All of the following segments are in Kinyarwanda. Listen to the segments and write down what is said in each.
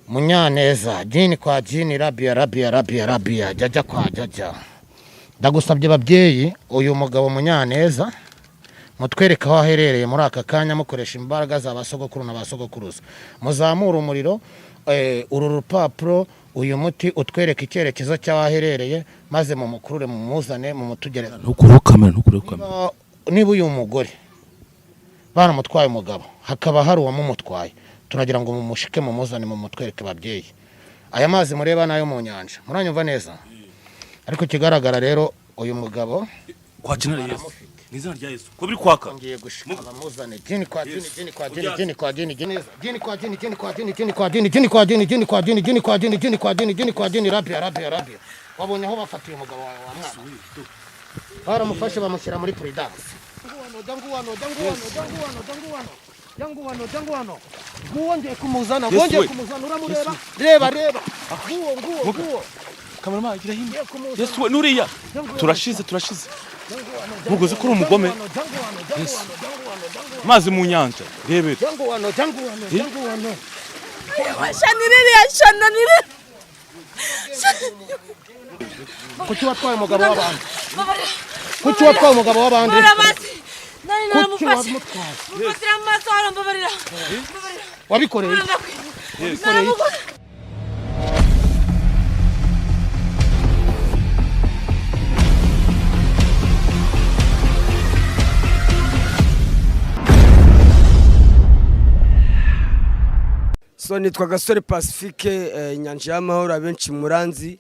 Munyaneza, jini kwa jini, rabia rabia rabia rabia, jajya kwa jajya. Ndagusabye babyeyi, uyu mugabo Munyaneza mutwereke aho aherereye muri aka kanya, mukoresha imbaraga za ba sogokuru na ba sogokuruza. Muzamure umuriro, uru rupapuro, uyu muti utwereke icyerekezo cy'aho aherereye, maze mumukurure, mumuzane, mumutugereze. Ntukureho kamera, ntukureho kamera. Niba uyu mugore baramutwaye umugabo, hakaba hari uwamumutwaye, turagira ngo mumushike, mumuzane, mumutwereke babyeyi. Aya mazi mureba ni ayo mu nyanja, muranyumva neza? Ariko ikigaragara rero, uyu mugabo Kwa jina la Yesu, mu izina rya Yesu, ko biri kwaka. Ngiye gushika bamuzane. Jini kwa jini, jini kwa jini, jini kwa jini, jini, jini kwa jini, jini kwa jini, jini kwa jini, jini kwa jini, jini kwa jini, jini kwa jini, jini kwa jini, jini kwa jini, rabia rabia rabia. Wabonye aho bafatiye umugabo wawe wa mwana? Baramufashe bamushyira muri prudence. Nguwo ngiye kumuzana, nguwo ngiye we. kumuzana, uramureba? Reba, reba, nguwo, nguwo, nguwo. Cameraman, gira hino. Ngiye kumuzana. Yesu we, nuriya turashize, turashize. Mugozi ko uri umugome. Amazi mu nyanja, rebera. Janguwano, janguwano, janguwano. Shaniririya shananire. Kuki watwaye umugabo w'abandi? Kuki watwaye umugabo w'abandi? Murabazi nari Kuki naramufashe. wamutwaye? Mufatira mu maso hano, mbabarira, mbabarira. Wabikoreye iki? Wabikoreye iki? Naramugura. So nitwa Gasore Pacifique, Inyanja y'Amahoro, abenshi muranzi.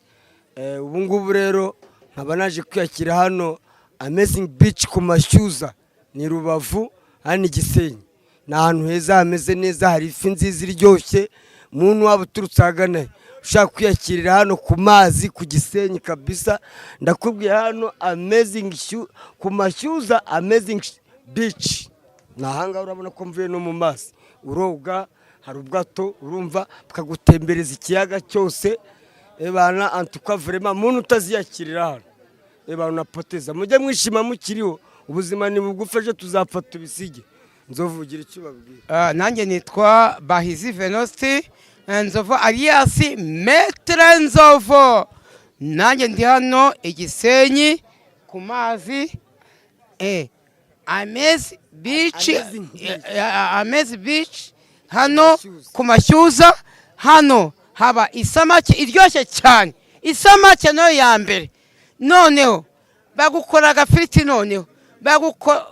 Ubu ngubu rero nkaba naje kwiyakira hano Amazing Beach ku Mashyuza, ni Rubavu, hano i Gisenyi. Ni ahantu heza, hameze neza, hari ifi nziza iryoshye. Muntu waba uturutse ahagana he, ushaka kwiyakirira hano ku mazi ku Gisenyi kabisa, ndakubwiye, hano Amazing ku Mashyuza, Amazing Beach ni ahangaha. Urabona ko mvuye no mu mazi, uroga, hari ubwato, urumva, bukagutembereza ikiyaga cyose. Ebana, antuka vraiment, muntu utaziyakirira hano, ebana, unapoteza. Mujye mwishima mukiriho, ubuzima ni bugufi, ejo tuzapfa tubisige. Nzovugira icyo babwira. Nanjye nitwa Bahizi Venosti Nzovu, alias Maître Nzovu. Nanjye ndi hano i Gisenyi ku mazi, Amazing Beach. Amazing Beach. Amazing Beach hano Mashyuza. ku Mashyuza. Hano haba isamake iryoshye cyane, isamake nayo ya mbere. Noneho bagukora agafiriti, noneho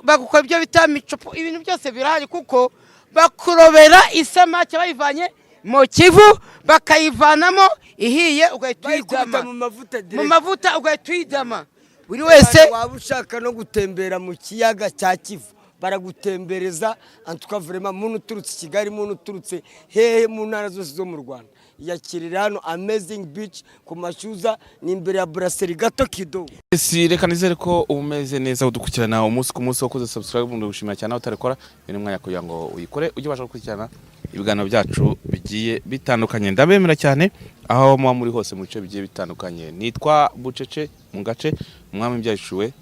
bagukora ibyo bita micopo, ibintu byose birahari, kuko bakurobera isamake bayivanye mu Kivu, bakayivanamo ihiye, ugahita bayikubita uyidama mu mavuta mu direct. mavuta, ugahita uyidama buri wese. Waba ushaka no gutembera mu kiyaga cya Kivu, baragutembereza. Antuka vraiment, muntu uturutse i Kigali, muntu uturutse hehe mu ntara zose zo mu Rwanda, yakirira hano Amazing Beach ku Mashyuza, ni imbere ya Brasserie gato kidogo. Si reka nizere ko umeze neza, udukurikirana umunsi ku munsi, wakoze subscribe, ndagushimira cyane. Aho utarekora, uyu ni umwanya kugira ngo uyikore, ujye ubasha gukurikirana ibiganiro byacu bigiye bitandukanye. Ndabemera cyane aho muba muri hose mu bice bigiye bitandukanye. Nitwa Bucece mu gace umwami byahishuwe,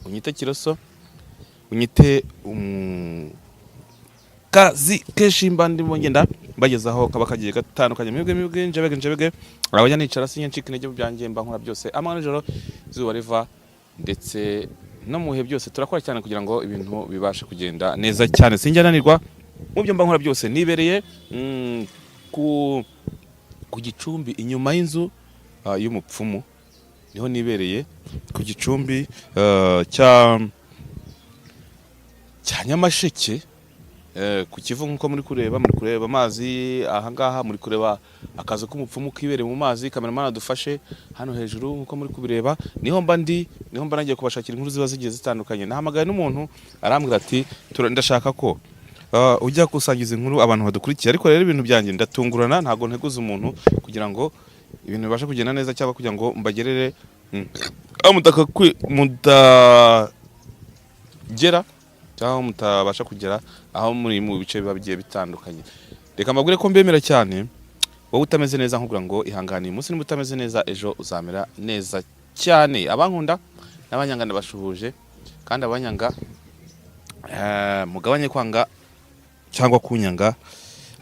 unyite Kiroso, unyite kazi kenshi mba ndimo ngenda mbagezaho kaba kagiye gatandukanye. Mwebwe mwebwe, njebege njebege, abajya nicara sinye ncika intege byanjye, mba nkora byose amanywa nijoro, izuba riva ndetse no mu bihe byose. Turakora cyane kugira ngo ibintu bibashe kugenda neza cyane. Sinjya nanirwa mu byo mba nkora byose. Nibereye ku gicumbi, inyuma y'inzu y'umupfumu, niho nibereye ku gicumbi cya Nyamasheke, ku Kivu. Nk'uko muri kureba amazi ahangaha, muri kureba akazu k'umupfumu kibereye mu mazi. Cameraman adufashe hano hejuru. Nk'uko muri kubireba, niho mba ndi, niho mba nagiye kubashakira inkuru ziba zigiye zitandukanye. Nahamagaye n'umuntu arambwira ati: "Ndashaka ko ujya gusangiza inkuru abantu badukurikiye." Ariko rero ibintu byanjye ndatungurana, ntabwo nteguza umuntu kugira ngo ibintu bibashe kugenda neza, cyangwa kugira ngo mbagerere aho mutagera cyangwa mutabasha kugera, aho muri mu bice biba bigiye bitandukanye. Reka mbabwire ko mbemera cyane. Wowe utameze neza, nkubwira ngo ihangane uyu munsi, niba utameze neza ejo uzamera neza cyane. Abankunda n'abanyanga ndabashuhuje, kandi abanyanga, mugabanye kwanga cyangwa kunyanga,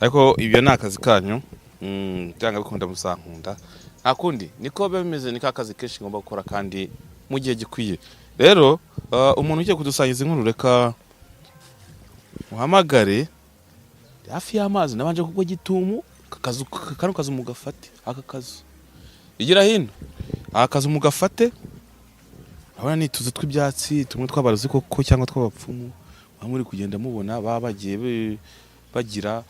ariko ibyo ni akazi kanyu. Byanga bikunda musankunda, nta kundi niko biba bimeze, ni ka kazi kenshi ngomba gukora kandi mu gihe gikwiye. Rero umuntu ugiye kudusangiza inkuru, reka muhamagare hafi y'amazi. Nabanje kugwa gitumu aka kazu, kano kazu mugafate, aka kazu igira hino, aka kazu mugafate. Urabona ni utuzu tw'ibyatsi tumwe tw'abarozi koko cyangwa tw'abapfumu, baba muri kugenda mubona baba bagiye bagira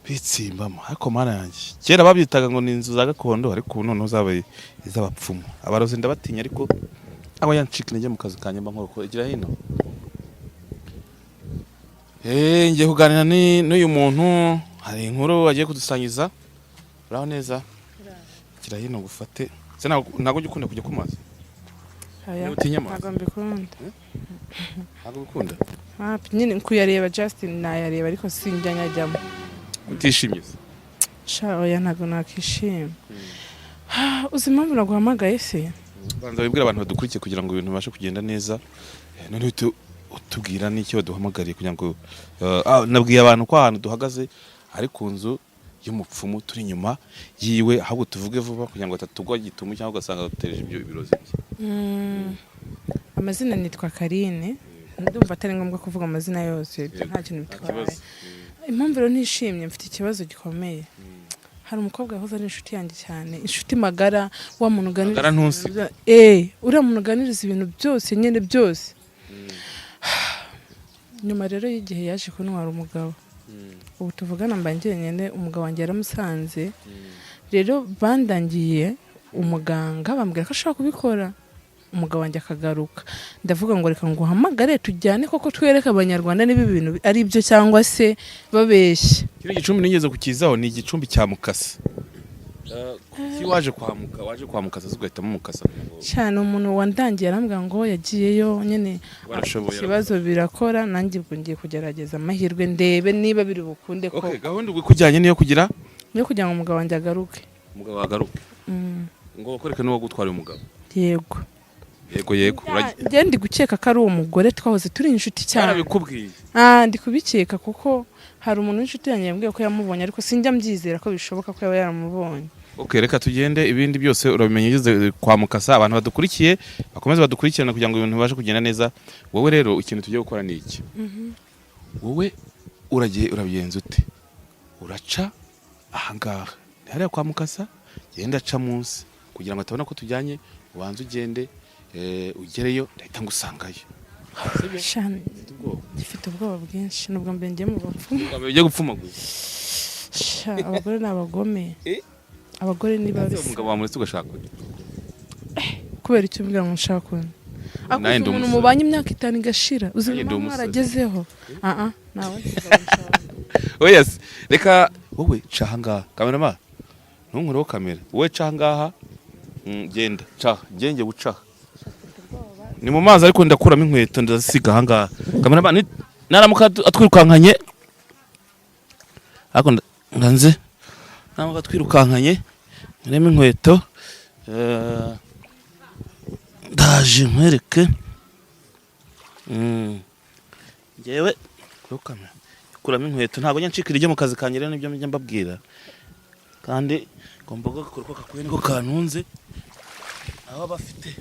bitsimbamo. Ariko Mana yanjye, kera babyitaga ngo ni inzu za gakondo, ariko ubu noneho zabaye iz'abapfumu. Abarozi ndabatinya, ariko aba yancika intege mu kazi kanjye mba nkora. Ko igira hino. Ngiye kuganira n'uyu muntu, hari inkuru agiye kudusangiza. Uraho neza? Gira hino gufate. Se ntabwo ujya ukunda kujya ku mazi? Oya, Niba utinya amazi? Ntabwo mbikunda. Ntabwo ukunda? Hapi, nyine kuyareba Justin nayareba, ariko sinjya nyajyamo. Utishimye se? Sha oya, ntabwo nakishima. Uzi impamvu naguhamagaye se? Banza wibwire abantu badukurikiye kugira ngo ibintu bibashe kugenda neza. Noneho uhite utubwira n'icyo baduhamagariye kugira ngo nabwiye abantu ko ahantu duhagaze ari ku nzu y'umupfumu, turi inyuma yiwe, ahubwo tuvuge vuba kugira ngo atatugwa gitumu cyangwa ugasanga dutereje ibyo ibirozi bye. Amazina nitwa Karine. Ndumva atari ngombwa kuvuga amazina yose, ibyo nta kintu Nta bitwaye. kibazo. Impamvu rero ntishimye, mfite ikibazo gikomeye. Hari umukobwa wahoze ari inshuti yanjye cyane, inshuti magara, wa muntu uganiriza Magara ntusi. ibintu uriya muntu uganiriza ibintu byose nyine byose. Nyuma rero y'igihe yaje kuntwara umugabo. Ubu tuvugana mba njyenyine, umugabo wanjye yaramusanze. Rero bandangiye umuganga, bambwira ko ashobora kubikora umugabo wanjye akagaruka. Ndavuga ngo reka nguhamagare tujyane koko, twereke Abanyarwanda niba ibintu ari byo cyangwa se babeshya. Kino gicumbi nigeze kukizaho, ni igicumbi cya Mukasa. Kuki waje kwa Muka, waje kwa Mukasa se ugahitamo Mukasa kugira ngo Cyane, umuntu wandangiye arambwira ngo yagiyeyo nyine Barashoboye. ikibazo birakora. Nanjye ubwo ngiye kugerageza amahirwe ndebe niba biri bukunde koko. Okay, gahunda ubwo ikujyanye niyo kugira Niyo kugira ngo umugabo wanjye agaruke. Umugabo agaruke? Ngo bakwereke n'uwo gutwara uyu mugabo? Yego. Yego. Njye ndi gukeka ko ari uwo mugore twahoze turi inshuti cyane. Barabikubwiye? Ah, ndi kubikeka kuko hari umuntu w'inshuti yanjye yambwiye ko yamubonye, ariko sinjya mbyizera ko bishoboka ko yaba yaramubonye. Okay, reka tugende, ibindi byose urabimenya ugeze kwa Mukasa. Abantu badukurikiye bakomeze badukurikirane kugira ngo ibintu bibashe kugenda neza. Wowe rero ikintu tugiye gukora ni iki: wowe uragiye, urabigenza ute? Uraca ahangaha, ni hariya kwa Mukasa, genda aca munsi kugira ngo atabona ko tujyanye. Ubanze ugende, ugereyo ndahita ngusangayo. Sha, ngifite ubwoba bwinshi, nubwo mbere ngiye mu bapfumu. Ugiye gupfumaguza? Sha, abagore ni abagome. Eh? Abagore ni babi. Umugabo wamuretse ugashaka undi? Kubera icyo umbwira ngo nshaka undi? Nanjye ndi Akuze umuntu umusore. mubanye imyaka 5 igashira, uzi Nanjye ndi impamvu umusore. mwaragezeho? Ah ah, ntawe mugabo nshaka. Oya se, reka wowe ca ahangaha. Cameraman, ntunkureho kamera. Wowe ca ahangaha. Genda ca, ngenge guca ni mu mazi, ariko ndakuramo inkweto ndazisiga ahangaha. Cameraman naramuka atwirukankanye, ariko ndanze naramuka atwirukankanye nkuremo inkweto. Ndaje nkwereke. Njyewe kuri kamera kuramo inkweto ntabwo njya ncika intege mu kazi kanjye. Rero nibyo njya mbabwira, kandi ngomba gukora uko gakwiye, niko kantunze aho bafite.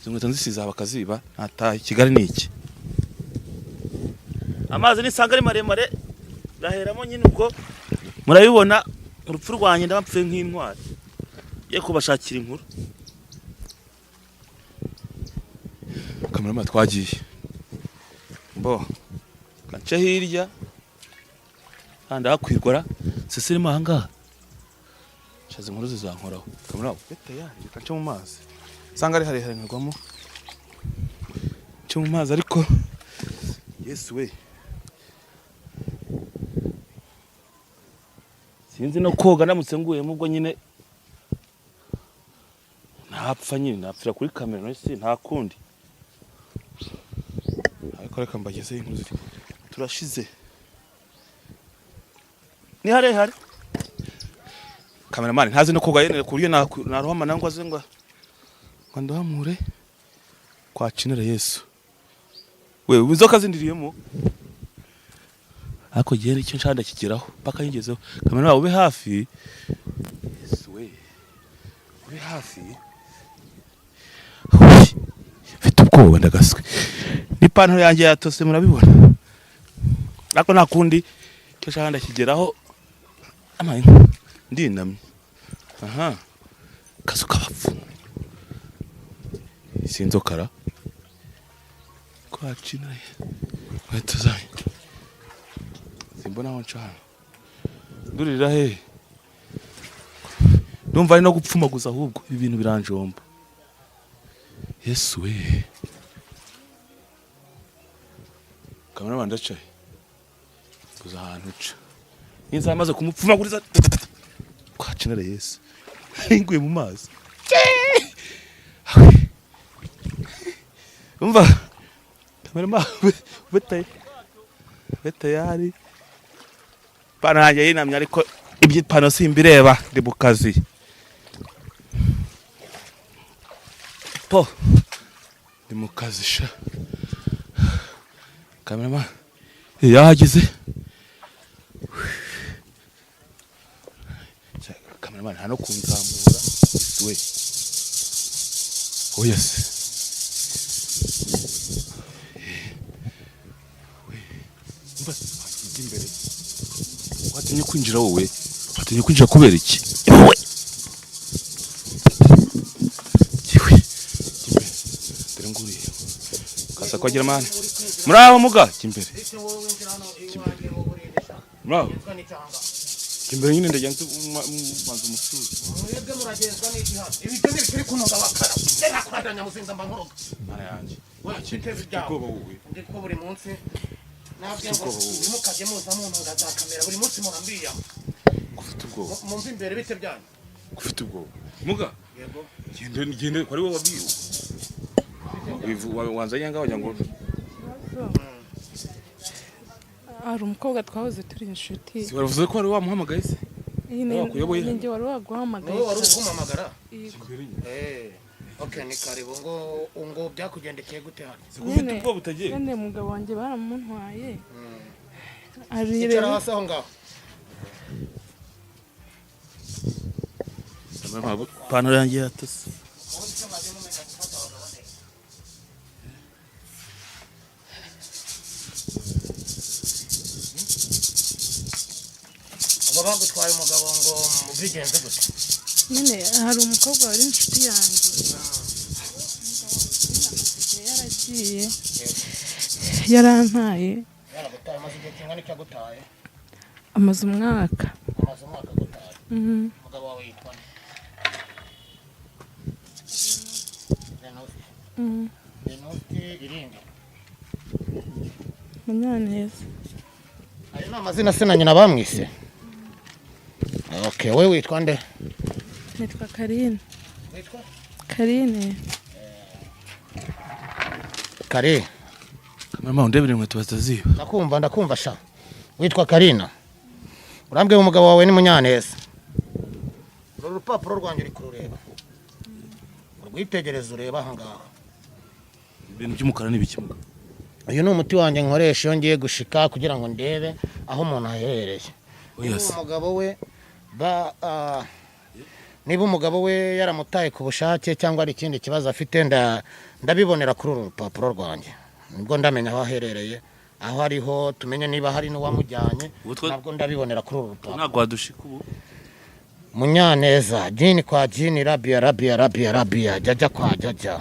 Izo nkweto nzisize aha bakaziba ntatahe. Kigali ni iki, amazi nisanga ari maremare gaheramo nyine. Ubwo murabibona urupfu rwanjye, ndabapfuye nk'intwari ye kubashakira inkuru. Cameraman, twagiye mbo gace hirya kandi hakwirwara sese irimo ahangaha. Shaza inkuru zizankoraho. Camera bete yanjye, nce mu mazi nsanga ari harehare, nkagwamo. Nce mu mazi, ariko Yesu we, sinzi no koga. Ndamutse nguyemo ubwo nyine ntapfa, nyine napfira kuri kamera no si nta kundi. Ariko reka mbagezeho inkuru ziri turashize, ni harehare. Cameraman ntazi no koga yene, ku buryo narohama nangwa aze ngo ndohamure kwa Cinera. Yesu we, inzoka zindiriyemo. Ariko ngewe icyo nshaka ndakigeraho paka nyigezeho. Kamera wawe ube hafi. Yesu we, ube hafi. Hui, mfite ubwoba, ndagaswe n'ipantaro yanjye yatose, murabibona. Ariko nta kundi, icyo nshaka ndakigeraho. Amaye ndinamye aha kazu k'abapfu, sinzokara kwacina inkweto zanyu, simbona aho nca hano. Ndurira he? Ndumva ari no gupfumaguza, ahubwo ibi bintu biranjomba. Yesu we, kamera ndacaye kuza ahantu uca n'inzara amaze kumupfumaguriza twacinara. Yesu, nguye mu mazi. Umva kamera, ube tayari. Ipantaro yanjye yinamye, ariko iby'ipantaro simbireba, ndi mu kazi po, ndi mu kazi sha. Kamera yahageze. Cameraman nta no kunzamura. Yesu we, oya se. Mba wajya imbere, watinye kwinjira wowe, watinye kwinjira kubera iki wowe? Yewe, jya imbere, dore nguriya kaza kwagira mani. Muraho muga, jya imbere, jya imbere. Muraho, jya imbere nyine, ndajya nzi banza umusubize. Mwebwe muragenzwa n'iki hano? Ibyo ntibikiri kunoga bakara nakuraganya nyamuzinza mba nkuroga. Mana yanjye. Biteze ibyago. Ubwoba wowe. Ndi ko buri munsi nabwiye ngo Ubwoba wowe. ntimukajye muza muntunga za kamera buri munsi murambiyama. Ufite ubwoba. Mumve imbere, bite byanyu? Ufite ubwoba muga. Yego. Gende gende, ko ari wowe wabwiwe wanzanye ngaho wagira ngo Hari umukobwa twahoze turi inshuti. Si waravuze ko wari wamuhamagaye se? Iyi ni Wakuyoboye? ni njye wari waguhamagaye. Wowe wari uri kumpamagara? Yego. Eh, okay, ni karibu. Ngo byakugendekeye gute hano? Si ufite ubwoba utagiye? Nyine umugabo wanjye baramuntwaye. Ari Icara rero hasi aho ngaho. Ipantaro yanjye yatose. Ngo bagutwaye umugabo, ngo bigenze gute? Nyine hari umukobwa wari inshuti yanjye. Yaragiye yarantaye. Yaragutaye? Amaze igihe kingana iki agutaye? Amaze umwaka. Amaze umwaka agutaye? Mhm. Umugabo wawe yitwa nde? Venuste? Mhm. Venuste irindi? Munyaneza. Ayo ni amazina se na nyina bamwise? Okay, wowe witwa nde? Nitwa Karine. Witwa? Karine. Kare. Mama, undebere inkweto bataziba. Ndakumva, ndakumva sha. Witwa Karina, urambwiye umugabo wawe ni Munyaneza. Uru rupapuro rwanjye uri kurureba, urwitegereza, ureba aha ngaha. Ibintu by'umukara ni ibiki muga? Uyu ni umuti wanjye nkoresha iyo ngiye gushika kugira ngo ndebe aho umuntu aherereye. Oya Niba se. umugabo we ba niba umugabo we yaramutaye ku bushake cyangwa ari ikindi kibazo afite, ndabibonera kuri uru rupapuro rwanjye, nibwo ndamenya aho aherereye, aho ariho, tumenye niba hari n'uwamujyanye. Ubu Nabwo ndabibonera kuri uru rupapuro. Ntabwo wadushika ubu. Munyaneza, jini kwa jini, rabia rabia rabia rabia, jaja kwa jaja.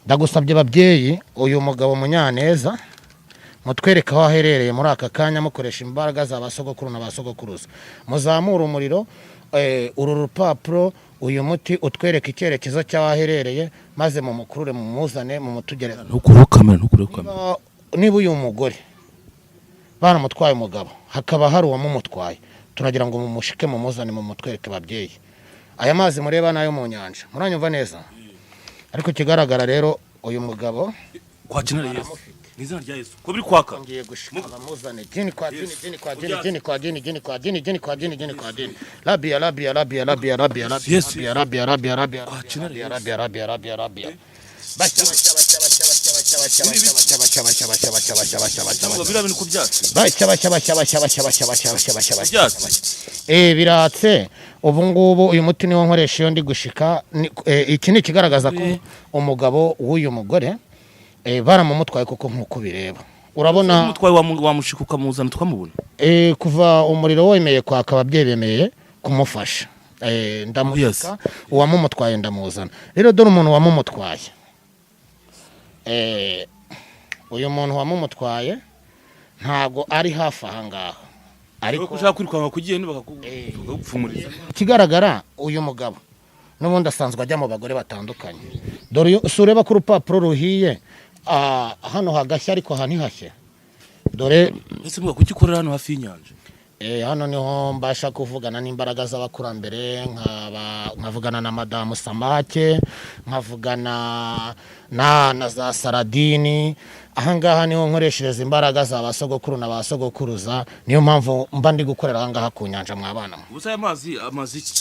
Ndagusabye babyeyi, uyu mugabo Munyaneza mutwereke aho aherereye muri aka kanya, mukoresha imbaraga za ba sogokuru na ba sogokuruza. Muzamure umuriro, uru rupapuro, uyu muti utwereke icyerekezo cy'aho aherereye, maze mumukurure, mumuzane, mumutugereze. Ntukureho kamera, ntukureho kamera. Niba uyu mugore baramutwaye umugabo, hakaba hari uwamumutwaye, turagira ngo mumushike, mumuzane, mumutwereke babyeyi. Aya mazi mureba ni ayo mu nyanja, muranyumva neza? Ariko ikigaragara rero, uyu mugabo Kwa jina la Yesu, mu izina rya Yesu, ko biri kwaka. Ngiye gushika bamuzane. Jini kwa jini, jini kwa jini, jini kwa jini, jini kwa jini, jini kwa jini, jini kwa jini, rabia rabia rabia rabia rabia rabia. Yesu. Rabia rabia rabia rabia. Kwa jina la Rabia. Yesu. Rabia rabia rabia rabia. Basha basha basha basha basha. Bashya, bashya, bashya, bashya, bashya, bashya, bashya, Ngo bashya. biriya bintu ko byatse. Bashya, bashya, bashya, bashya, bashya, bashya, bashya, bashya, bashya, bashya. Byatse. Biratse. Ubu ngubu uyu muti niwo nkoresha iyo ndi gushika. Iki ni ikigaragaza ko umugabo w'uyu mugore baramumutwaye kuko nk'uko bireba, urabona. Umutwaye wamushika ukamuzana tukamubona? Kuva umuriro wemeye kwaka, ababyeyi bemeye kumufasha. Ndamushika, uwamumutwaye ndamuzana. Rero dore umuntu wamumutwaye. Uyu muntu wamumutwaye ntago ari hafi aha ngaha, ariko ariko ushaka kwirukanka ku gihene bakagupfumuriza. Ikigaragara, uyu mugabo n'ubundi asanzwe ajya mu bagore batandukanye. Dore si ureba ko urupapuro ruhiye? Hano hagashya, ariko aha ntihashye. Dore. Ese muga kuki ukorera hano hafi y'inyanja? Hano niho mbasha kuvugana n'imbaraga z'abakurambere, nkavugana na madamu Samake, nkavugana na za Saradini. Ahangaha niho nkoreshereza imbaraga za ba sogokuru na ba sogokuruza. Niyo mpamvu mba ndi gukorera ahangaha ku nyanja, mwabana mwe. Ubusa aya mazi, amazi iki?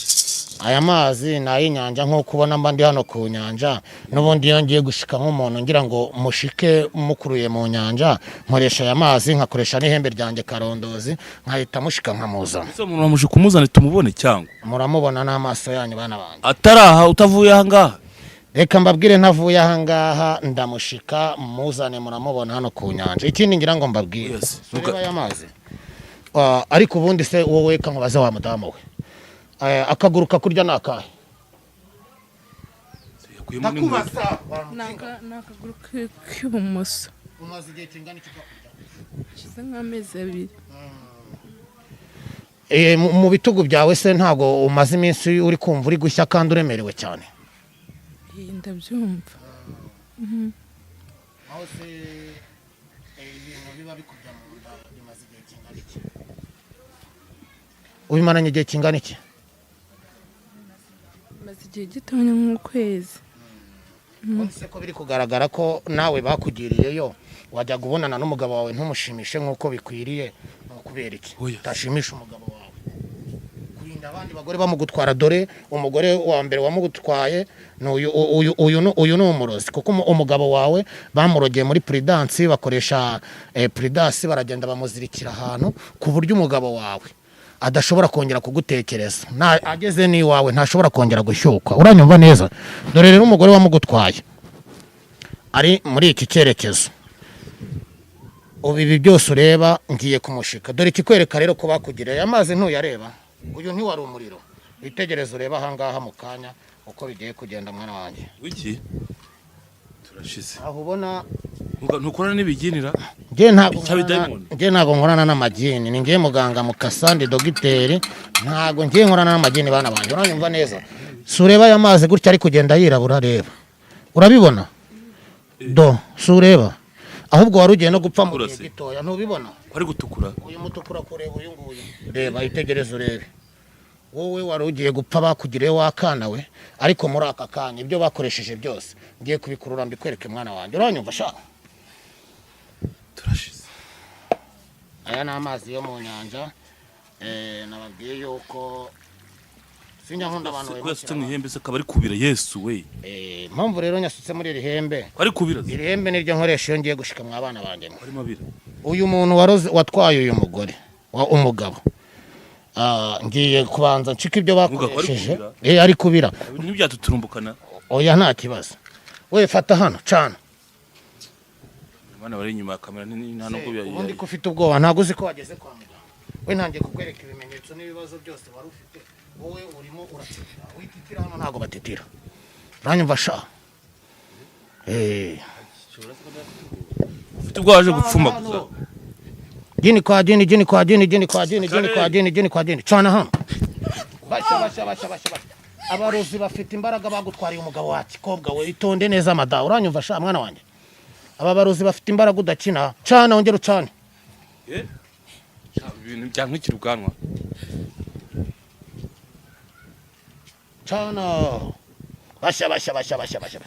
Aya mazi ni ay'inyanja, nk'uko ubona mba ndi hano ku nyanja. N'ubundi iyo ngiye gushika nk'umuntu, ngira ngo mushike mukuruye mu nyanja, nkoresha aya mazi, nkakoresha n'ihembe ryanjye karondozi, nkahita mushika nkamuzana. Ese umuntu wamushika umuzane tumubone cyangwa? Muramubona n'amaso yanyu, bana banjye. Atari aha, utavuye aha ngaha? Reka mbabwire, ntavuye aha ngaha, ndamushika muzane, muramubona hano ku nyanja. Ikindi ngira ngo mbabwire, ureba aya mazi. Ariko ubundi se wowe, kankubaze wa mudamu we, akaguru kakurya ni akahe? Yakuyemo n'inkweto. Ni akaguru k'ibumoso. Umaze igihe kingana iki kakurya? Hashize nk'amezi 2. Mu bitugu byawe se ntabwo umaze iminsi uri kumva uri gushya kandi uremerewe cyane? Ndabyumva. Aho se ibintu biba bikujya mu nda bimaze igihe kingana iki? Ubimaranye igihe kingana iki? Maze igihe gitonya, nk'ukwezi. Ubundi se ko biri kugaragara ko nawe bakugiriyeyo, wajyaga ubonana n'umugabo wawe ntumushimishe nk'uko bikwiriye, ni ukubera iki? Oya. Utashimisha umugabo wawe kurinda abandi bagore bamugutwara. Dore umugore wa mbere wamugutwaye ni uyu. Uyu ni umurozi, kuko umugabo wawe bamurogeye muri Prudence, bakoresha Prudence, baragenda bamuzirikira ahantu ku buryo umugabo wawe adashobora kongera kugutekereza. Ageze n'iwawe ntashobora kongera gushyukwa. Uranyumva neza? Dore rero umugore wamugutwaye ari muri iki cyerekezo. Ubu ibi byose ureba ngiye kumushika. Dore ikikwereka rero ko bakugiriye, aya mazi ntuyareba? Uyu ntiwari umuriro. Witegereze urebe ahangaha mu kanya uko bigiye kugenda, mwana wanjye. Wiki turashize. Aho ubona. Ntukorana n'ibiginira? Njye ntabwo Icyabi nkorana. Diamond. Njye ntabwo nkorana n'amagini. Ni njye muganga Mukasandi, dogiteri. Ntabwo ngiye nkorana n'amagini, bana banjye. Uranyumva neza? Si ureba aya mazi gutya ari kugenda yirabura? Reba, urabibona? Do, si ureba? Ahubwo wari ugiye no gupfa mu gihe Urase. gitoya. Ntubibona? Ko ari gutukura? Uyu mutukura kureba uyu nguyu, reba, itegereze urebe. Wowe wari ugiye gupfa, bakugiriye wakana we. Ariko muri aka kanya ibyo bakoresheje byose ngiye kubikurura mbikwereke, mwana wanjye. Uranyumva sha? Turashize. Aya ni amazi yo mu nyanja. Nababwiye yuko sinjya nkunda abantu Ko yasutse mu bahemukira. ihembe se, akaba ari kubira? Yesu we! Impamvu rero nyasutse muri iri hembe, Ko ari kubira se? iri hembe niryo nkoresha iyo ngiye gushika mu abana banjye. Ko arimo abira? Uyu muntu waroze, watwaye uyu mugore wa umugabo, ngiye kubanza ncika ibyo Muga, ko ari bakoresheje. kubira? Ari kubira. Ntibyatuturumbukana? Oya, nta kibazo. We fata hano, cana. Abana bari inyuma ya kamera nta nubwo Ubundi ko ufite ubwoba, ntabwo uzi ko wageze kwa muganga? We ntangiye kukwereka ibimenyetso n'ibibazo byose wari ufite, wowe urimo uratitira. Wititira hano, ntabwo batitira. Uranyumva sha? Ufite ubwoba waje gupfuma gusa. Jini kwa jini, jini kwa jini, jini kwa jini, jini kwa jini, jini kwa jini, cana hano. Basha, basha, basha, basha, basha. Abarozi bafite imbaraga bagutwariye umugabo wa kikobwa we. Itonde neza madamu. Uranyumva sha mwana wanjye? Aba barozi bafite imbaraga udakina. Cana, wongere ucane. Eh? Sha, ibintu byankwikira ubwanwa. Cana. Basha, basha, basha, basha, basha.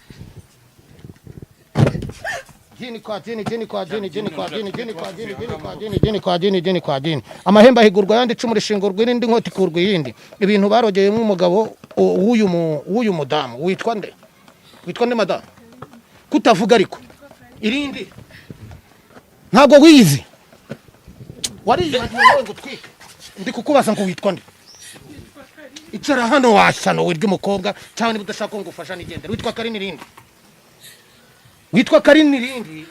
Jini kwa jini, jini kwa jini, jini kwa jini, jini kwa jini, jini kwa jini, jini kwa jini, jini kwa jini. Amahembe ahigurwa ayandi, icumu rishingurwa irindi, inkota ikurwa iyindi. Ibintu barogeyemo umugabo w'uyu mudamu witwa nde? Witwa nde madamu? Kutavuga ariko. Irindi ntabwo wiyizi, wariyibagiwe nawe ngo utwike. Ndi kukubaza ngo witwa nde? Icara hano washyano wirya umukobwa, cyangwa niba udashaka ko ngufasha nigendera. Witwa Karine irindi? Witwa Karine irindi?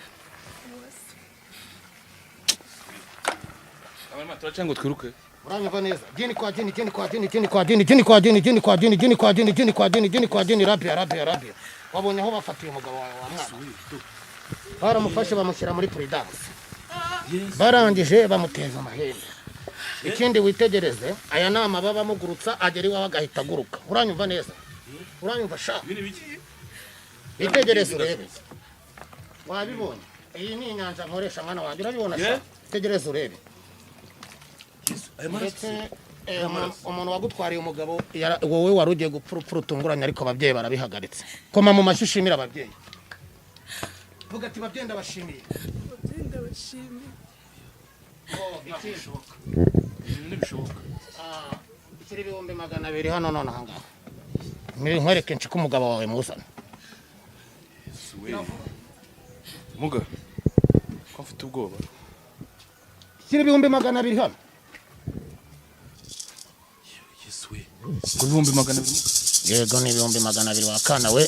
Turaca ngo twiruke. Uranyumva neza? Jini kwa jini, jini kwa jini, jini kwa jini, jini kwa jini, jini kwa jini, jini kwa jini, jini kwa jini, jini kwa jini, rabia rabia rabia. Wabonye aho bafatiye umugabo wawe wa mwana? Baramufashe bamushyira muri prudence, barangije bamuteza amahembe. Ikindi witegereze, aya ni amababa amugurutsa, agera iwawe agahita aguruka. Uranyumva neza? Uranyumva sha? Witegereze urebe, wabibonye? Iyi ni inyanja nkoresha, mwana wanjye, urabibona sha? Tegereze urebe. Ndetse umuntu wagutwariye umugabo wowe wari ugiye gupfa urupfu rutunguranye, ariko ababyeyi barabihagaritse. Koma mu mashyi ushimira ababyeyi, vuga ati: "Babyeyi, ndabashimiye." Ababyeyi, ndabashimiye. Oh, ikindi. Ibintu ntibishoboka. Ah, shyira 200,000 hano none ahangaha, nkwereke nshike umugabo wawe muzana. Muga, ko mfite ubwoba. Shyira 200,000 hano. Yesu we, ngo 200,000, muga? Yego, ni 200,000 wakana we.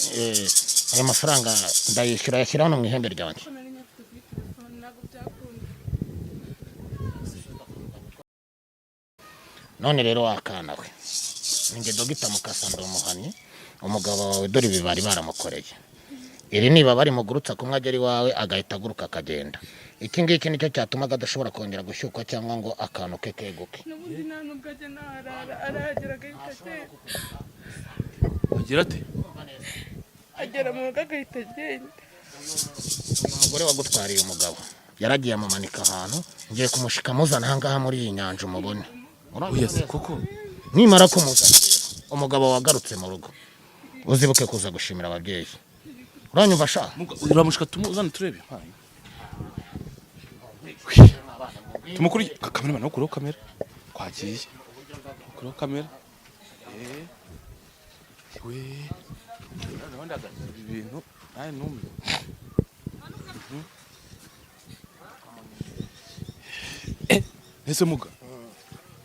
Ayo mafaranga ndayishyura, yashyira hano mu ihembe ryanjye. Ko nari nyafite kuri telefone, ntabwo byakunda. None rero wakana we, ninjye Dogita Mukasa, ndi umuhanyi. Umugabo wawe dore ibi bari baramukoreye. Iri niba bari mugurutsa kumwe, agera iwawe agahita aguruka akagenda. Iki ngiki nicyo cyatumaga adashobora kongera gushyukwa cyangwa ngo akantu ke keguke. N'ubundi nta nubwo ajya naharara, arahagera agahita agenda. Agira ate? Agera mu rugo agahita agenda. Umugore wagutwariye umugabo yaragiye amumanika ahantu. Ngiye kumushika muzana ahangaha muri iyi nyanja umubone. Oya se koko? Nimara kumuzana rero, umugabo wagarutse mu rugo, uzibuke kuza gushimira ababyeyi. Uranyumva sha? Muga, uramushika tumuzane turebe. Tumukuri kamera, no kureho kamera twagiye kureho kamera. Eh we, noneho ndagaza ibi bintu nawe numiwe. Eh, ese muga,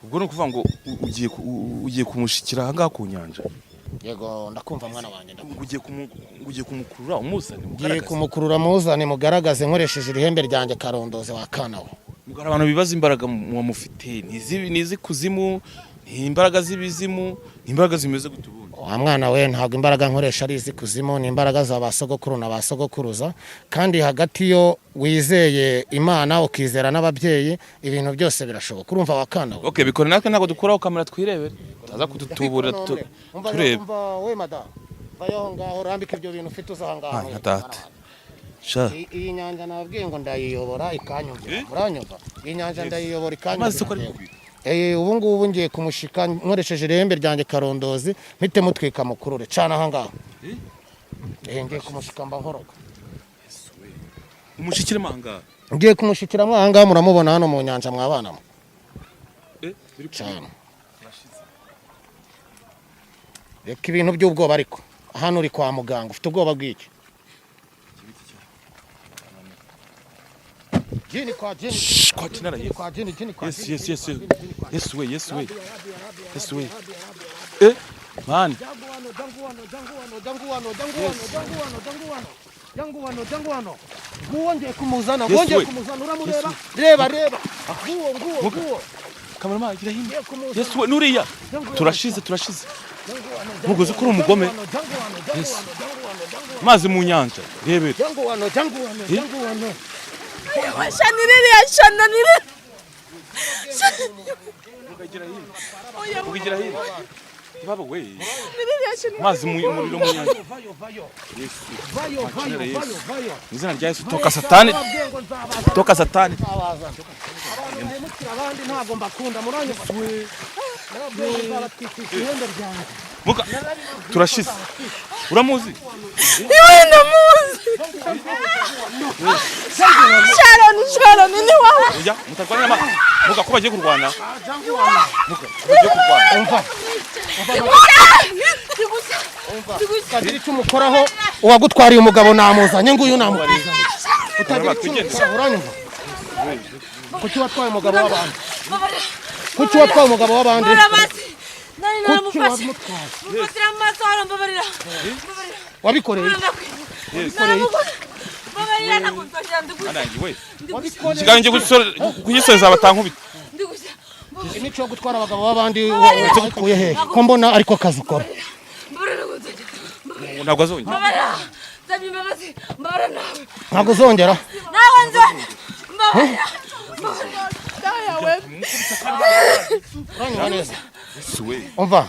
ubwo ni ukuvuga ngo ugiye kumushikira ahangaha ku nyanja? Yego, ndakumva mwana wanjye, ndakumva. Ngo ugiye kumukurura umuzane? Ngiye Mugaragaze. kumukurura muzane, mugaragaze nkoresheje ihembe ryanjye karondoze wa kana we. Muga, hari abantu bibaza imbaraga muba mufite, ni iz'ikuzimu, ni imbaraga z'ibizimu, ni imbaraga zimeze gute ubundi? Wa mwana we, ntabwo imbaraga nkoresha ari iz'ikuzimu, ni imbaraga za ba sogokuru na ba sogokuruza. Kandi hagati yo wizeye Imana ukizera n'ababyeyi, ibintu byose birashoboka. Urumva wa kana we? Okay, bikore, natwe ntabwo dukuraho kamera twirebere, utaza kudutuburira turebe. Umva we madamu, vayo aho ngaho, urambike ibyo bintu ufite, uza aha ngaho. Ah, nka data sha. Iyi nyanja nababwiye ngo ndayiyobora ikanyumvira. Muranyumva? Iyi nyanja ndayiyobora Amazi ko ari ikanyumvira. kubira. Ubu ngubu ngiye kumushika nkoresheje irembe ryanjye karondozi, mpite mutwika mukurure cana aha ngaho. Ngiye kumushika mba nkoroga. Umushikire manga. Ngiye kumushikiramo aha ngaha, muramubona hano mu nyanja mwabanamo. Biri Cana. Reka ibintu by'ubwoba, ariko hano uri kwa muganga, ufite ubwoba bw'iki? Jini kwa jini. Shh, kwa jina la Jini Yesu. kwa jini, jini kwa Yes. jini. Yes yes yes yes we, yes we, yes we, eh man. Janguwano, janguwano, janguwano, janguwano, janguwano, janguwano, janguwano, janguwano, janguwano. Nguwo ngiye kumuzana, nguwo Yes, ngiye we. kumuzana, uramureba? Reba, reba. Nguwo, nguwo, Muga. nguwo. Cameraman, gira hino. Ngiye kumuzana. Yes we, nuriya. Turashize, turashize. Mugozi ko uri umugome. Janguwano, janguwano, janguwano, janguwano, janguwano. Amazi mu nyanja, rebera. Janguwano, janguwano, janguwano. Shana iriya shana niri. Ugira hino baba we. Niriya shana. Amazi mu muriro mu nyanja. Vayo, vayo. Yesu. Vayo, vayo, Yesu. vayo, vayo. Mu izina rya Yesu, toka satani, Nababwiye ngo nzabaza. toka satani. Nzabazana. Abantu bahemukira abandi ntabwo mbakunda, muranyumva? Nababwiye ngo nzabatwikisha ihembe ryanjye. Muga, turashize. Uramuzi? Iwe ndamuzi. Sharon, Sharon ni wawe. Oya, mutarwana n'ama muga, ko bagiye kurwana. Muga, ko bagiye kurwana. Umva. Kagira icyo umukoraho, uwagutwariye umugabo namuzanye, nguyu namuzanye. Utagira icyo ukora, uranyumva? Kuki watwaye umugabo w'abandi? Mbabarira. Kuki watwaye umugabo w'abandi? Mbabarira basi. Nari Kuki naramufashe. wamutwaye? Mufatira mu maso hano, mbabarira. Mbabarira. Wabikoreye iki? Mbabarira. Mbabarira, ntabwo nzongera, ndigushya. Anangi we. Wabikoreye Ikiganiro ngiye kugisoreza batankubita. Ndigushya. Imico yo gutwara abagabo b'abandi wayikuye hehe, ko mbona ariko kazi ukora? Mbabarira, ntabwo nzongera. Ntabwo azongera. Mbabarira. Nsabye imbabazi. Mbabarira nawe. Ntabwo uzongera. Nawe nzongera. Mbabarira. Uranyumva neza? Yesu we. Umva,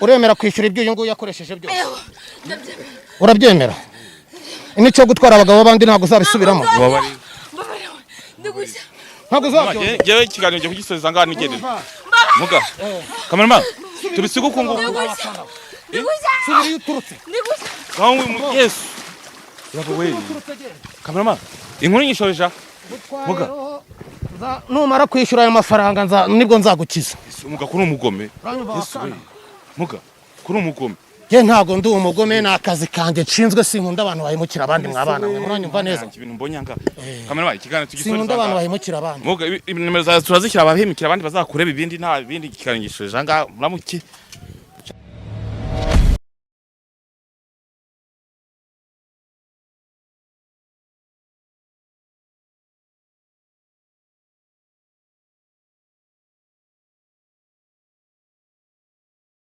uremera kwishyura ibyo uyu nguyu yakoresheje byose? Ewe, ndabyemera. Urabyemera? Imico yo gutwara abagabo b'abandi ntabwo uzabisubiramo. Ubabarira. Mbabarira we. Ndigushya. Ntabwo uzabyongera. Ngewe ikiganiro ngiye kugisoreza ngaha nigendere. Muga. Cameraman, tubisiga uku nguku. Ndigushya. Ndigushya. Subira iyo uturutse. Ndigushya. Ngaho Yesu. Yaba we. Cameraman, inkuru nyishoreje aha. Muga. Numara kwishyura ayo mafaranga nibwo nzagukiza. Yesu, muga, kuri umugome. Uranyumva? Yesu we. Wakana. Muga, kuri umugome. Ye, ntabwo ndi umugome, ni akazi kanjye nshinzwe. Sinkunda abantu bahemukira abandi, mwabana mwe, muranyumva neza? Yanjye ibintu mbonye anga. Cameraman, ikiganiro tugisoreza Sinkunda abantu ngaha. bahemukira abandi. Muga, nimero zawe turazishyira, abahemukira abandi bazakureba ibindi, nta bindi, ikiganiro gishoreje aha ngaha. Muramuke.